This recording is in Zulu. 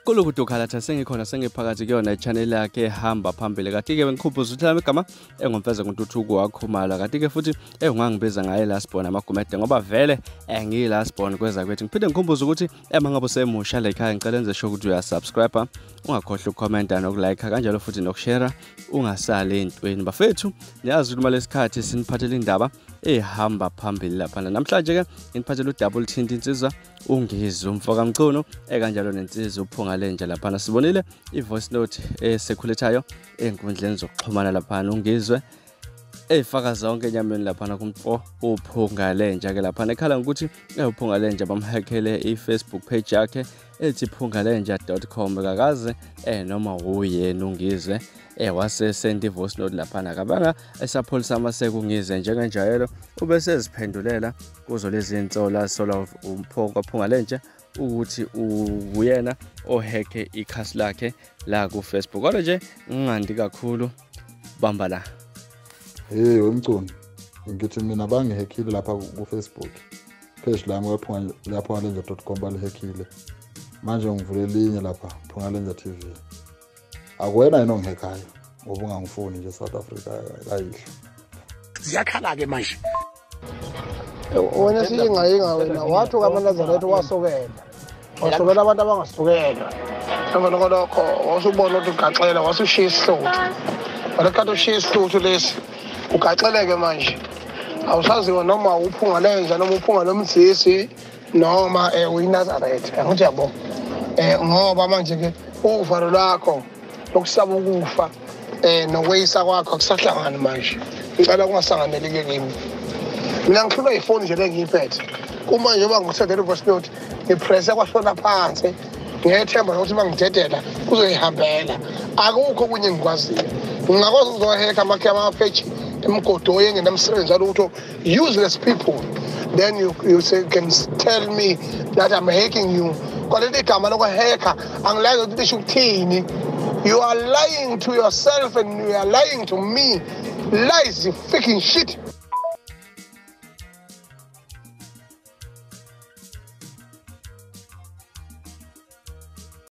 Kulokhu Dukhalatha sengikhona sengiphakathi kuyona i-channel yakhe ehamba phambili. Kanti-ke bengikhumbuza ukuthi lami igama enguMfeza nguNtuthuko waKhumalo. Kanti-ke futhi ungangibiza ngaye last born amaGumede ngoba vele ngiyi-last born kweza kwethu. Ngiphinde ngikhumbuze ukuthi uma ngabe usemusha la ekhaya ngicela enze sure ukuthi uyasubscribe, ungakhohlwa ukukhomenta nokulike kanjalo futhi nokushare, ungasali entweni. Bafethu, niyazi ukuthi malesikhathi siniphathele indaba ehamba phambili laphana. Namhlanje-ke nginiphathele udaba oluthinta insizwa uNgizwe umfoka Mchunu ekanjalo nensizwa uPhunga Lenja laphana. Sibonile i-voice note esekhuletayo ey'nkundleni zokuxhumana laphana, uNgizwe ey'faka zonke enyameni laphana kumfo uPhunga Lenja-ke laphana, ekhala ngokuthi uPhunga Lenja bamhackele i-Facebook page yakhe ethi phungalenja.com. Kakaze noma uyena uNgizwe wasesenda i-voice note laphana, kabanga esapholisa amaseko uNgizwe njengenjayelo ube seziphendulela kuzo lezi zinsola sola uPhunga Lenja ukuthi uyena ohacke ikhasi lakhe la ku-Facebook. Kodwa nje ngingandi kakhulu, bamba la. Hey wemculo, ngithi mina bangihackile lapha ku-Facebook page lami phungalenja.com balihackile. Manje ngivule elinye lapha Phungalenja TV. Akuwena yini ongihackayo ngoba ungangifuni nje South Africa kayihlo. Ziyakhala-ke manje. Wena siyingayinga wena wathuka amaNazaretha wasukela. Wasukela abantu abangasukela. Emva kwalokho wasubona ukuthi ugaxela wasushiya isihluthu. Walekade ushiya isihluthu lesi ugaxeleke manje. Awusaziwa noma uPhunga Lenja noma uPhunga lomzisi noma uyiNazaretha. Angithi yabo. Ngoba manje ke uvalo lwakho lokusaba ukufa nokweyisa kwakho akusahlangani manje. Ngicela kungasanganeli ke kimi. Mina ngihlulwa ifoni nje lengiyiphethe. Uma nje bangithathela i-voice note ngipresse kwashona phansi ngethemba lokuthi bangidedela kuzoyihambela. Akukho okunye engikwaziyo. Ngingakwazi ukuzohacka ama-page emgodoyi engenamsebenzi walutho, useless people. Then you say, can tell me that I'm hacking you. Kodwa igama lokuhacka angilazi ukuthi lisho ukuthini. You are lying to yourself and you are lying to me. Lies, you freaking shit.